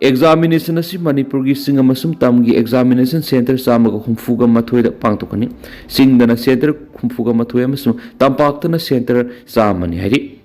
ꯑꯦꯛꯖꯥꯃꯤꯅꯦꯁꯟ ꯑꯁꯤ ꯃꯅꯤꯄꯨꯔꯒꯤ ꯆꯤꯡ ꯑꯃꯁꯨꯡ ꯇꯝꯒꯤ ꯑꯦꯛꯖꯥꯃꯤꯅꯦꯁꯟ ꯁꯦꯟꯇꯔ ꯆꯥꯝꯃꯒ ꯍꯨꯝꯐꯨꯒ ꯃꯥꯊꯣꯏꯗ ꯄꯥꯡꯊꯣꯛꯀꯅꯤ꯫ ꯆꯤꯡꯗꯅ ꯁꯦꯟꯇꯔ ꯍꯨꯝꯐꯨꯒ ꯃꯥꯊꯣꯏ ꯑꯃꯁꯨꯡ ꯇꯝꯄꯥꯛꯇꯅ ꯁꯦꯟꯇꯔ ꯆꯥꯝꯃꯅꯤ ꯍꯥꯏꯔꯤ꯫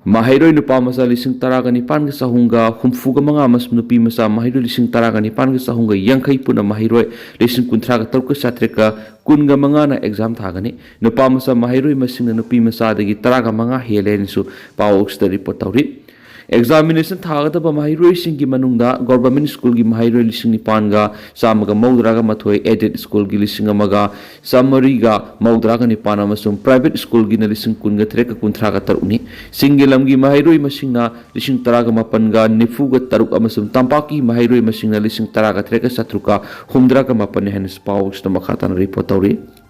ꯃꯍꯩꯔꯣꯏ ꯅꯨꯄꯥ ꯃꯆꯥ ꯂꯤꯁꯤꯡ ꯇꯔꯥꯒ ꯅꯤꯄꯥꯟꯒ ꯆꯍꯨꯝꯒ ꯍꯨꯝꯐꯨꯒ ꯃꯉꯥ ꯑꯃꯁꯨꯡ ꯅꯨꯄꯤ ꯃꯆꯥ ꯃꯍꯩꯔꯣꯏ ꯂꯤꯁꯤꯡ ꯇꯔꯥꯒ ꯅꯤꯄꯥꯟꯒ ꯆꯍꯨꯝꯒ ꯌꯥꯡꯈꯩ ꯄꯨꯟꯅ ꯃꯍꯩꯔꯣꯏ ꯂꯤꯁꯤꯡ ꯀꯨꯟꯊ꯭ꯔꯥꯒ ꯇꯔꯨꯛꯀ ꯆꯥꯇ꯭ꯔꯦꯠꯀ ꯀꯨꯟꯒ ꯃꯉꯥꯅ ꯑꯦꯛꯖꯥꯝ ꯊꯥꯒꯅꯤ꯫ ꯅꯨꯄꯥ ꯃꯆꯥ ꯃꯍꯩꯔꯣꯏ ꯃꯁꯤꯡꯅ ꯅꯨꯄꯤ ꯃꯆꯥꯗꯒꯤ ꯇꯔꯥꯒ ꯃꯉꯥ ꯍꯦꯜꯂꯦ ꯍꯥꯏꯅꯁꯨ ꯄꯥꯎ ꯑꯁꯤꯗ ꯔꯤꯄꯣꯔꯠ ꯇꯧꯔꯤ꯫ Examination ꯊꯥꯒꯗꯕ ꯃꯍꯩꯔꯣꯏꯁꯤꯡꯒꯤ ꯃꯅꯨꯡꯗ government schoolꯒꯤ ꯃꯍꯩꯔꯣꯏ ꯂꯤꯁꯤꯡ ꯅꯤꯄꯥꯟꯒ ꯆꯥꯝꯃꯒ ꯃꯧꯗ꯭ꯔꯥꯒ ꯃꯥꯊꯣꯏ, aided schoolꯒꯤ ꯂꯤꯁꯤꯡ ꯑꯃꯒ ꯆꯥꯃꯔꯤꯒ ꯃꯧꯗ꯭ꯔꯥꯒ ꯅꯤꯄꯥꯟ ꯑꯃꯁꯨꯡ private schoolꯒꯤꯅ ꯂꯤꯁꯤꯡ ꯀꯨꯟꯒ ꯇꯔꯦꯠꯀ ꯀꯨꯟꯊ꯭ꯔꯥꯒ ꯇꯔꯨꯛꯅꯤ꯫ ꯆꯤꯡꯒꯤ ꯂꯝꯒꯤ ꯃꯍꯩꯔꯣꯏ ꯃꯁꯤꯡꯅ ꯂꯤꯁꯤꯡ ꯇꯔꯥꯒ ꯃꯥꯄꯟꯒ ꯅꯤꯐꯨꯒ ꯇꯔꯨꯛ ꯑꯃꯁꯨꯡ ꯇꯝꯄꯥꯛꯀꯤ ꯃꯍꯩꯔꯣꯏ ꯃꯁꯤꯡꯅ ꯂꯤꯁꯤꯡ ꯇꯔꯥꯒ ꯇꯔꯦꯠꯀ ꯆꯥꯇ꯭ꯔꯨꯛꯀ ꯍꯨꯝꯗ꯭ꯔꯥꯒ ꯃꯥꯄꯟꯅꯤ ꯍꯥꯏꯅ ꯄꯥꯎꯁꯤꯗ ꯃꯈꯥ ꯇꯥꯅ report ꯇꯧꯔꯤ꯫